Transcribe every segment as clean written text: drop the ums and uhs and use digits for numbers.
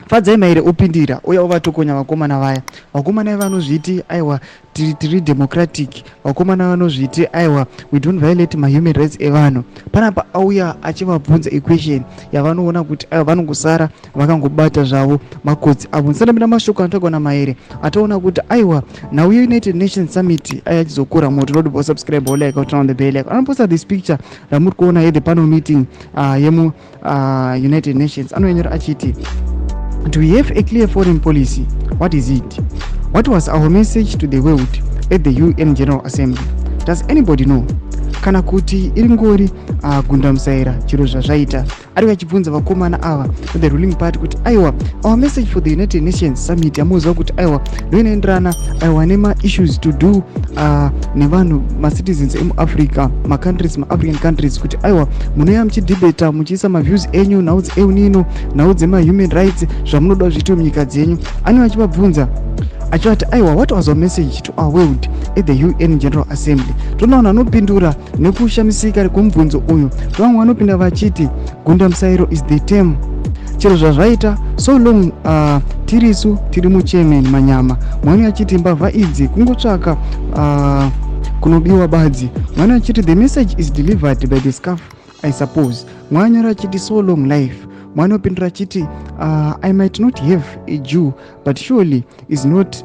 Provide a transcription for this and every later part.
Fadzai Mahere opindira uya ovatokonya vakomana vaya. Vakomana vanozviti aiwa, tiri democratic. Vakomana vanozviti aiwa, we don't violate mahuman rights evanhu. Panapa auya achivabvunza equation yavanoona kuti aiwa, vanongosara vakangobata zvavo makotsi avo. Ndisandamira mashoko anotaurwa naMahere, ataona kuti aiwa, nhau yeUnited Nations Summit aya achizokura moto. Nodobva usubscribe, like, turn on the bell icon. Anoposta this picture ramuri kuona yethe panel meeting yemu United Nations. Anonyora achiti, "Do we have a clear foreign policy? What is it? What was our message to the world at the UN General Assembly? Does anybody know? Kana kuti iri ngori gundamusaira chiro zvazvaita?" Ari vachibvunza vakomana ava, the ruling party, kuti aiwa, our message for the United Nations summit yamuziva kuti aiwa, ndoinoenderana aiwa nemaissues to do nevanhu, macitizens emuAfrica, macountries, maAfrican countries, kuti aiwa, munouya muchidhibheta, muchiisa maviews enyu, nhau dzeEl Nino, nhau dzemahuman rights, zvamunoda zviitwe munyika dzenyu. Anenge achivabvunza achivati aiwa, what was our message to our world at the UN General Assembly? Toona vanhu vanopindura nekushamisika kwemubvunzo uyu. Vamwe vanopinda vachiti gundamusairo is the term, chero zvazvaita so long tirisu tiri muchairman manyama. Mwana achiti mbavha idzi kungotsvaka kunobiwa badzi. Mwana achiti the message is delivered by the scarf, I suppose. Mwanyora achiti so long life. Mwana opindura achiti I might not have a jew, but surely is not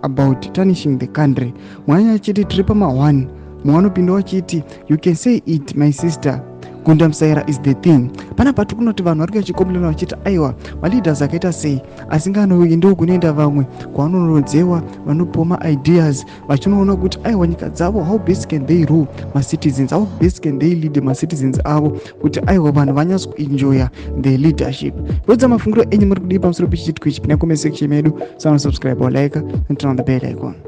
about tarnishing the country. Mwana achiti tiri pama1. Mumwe anopinda achiti you can say it, my sister, gundamusaira is the thing. Panapa tiri kunoti vanhu vari kuachicomplaina vachiti aiwa, maleaders akaita sei asinganoendiwo kunoenda vamwe kwavanorodzewa, vanopiwa maideas, vachinoona kuti aiwa, nyika dzavo, how best can they rule macitizens, how best can they lead macitizens avo, kuti aiwa, vanhu vanyatso kuenjoya the leadership. Rodza mafungiro enyu, muri kudii pamusoro pechiitiko ichi? Pinai comment section medu, subscribe or like and turn on the bell icon.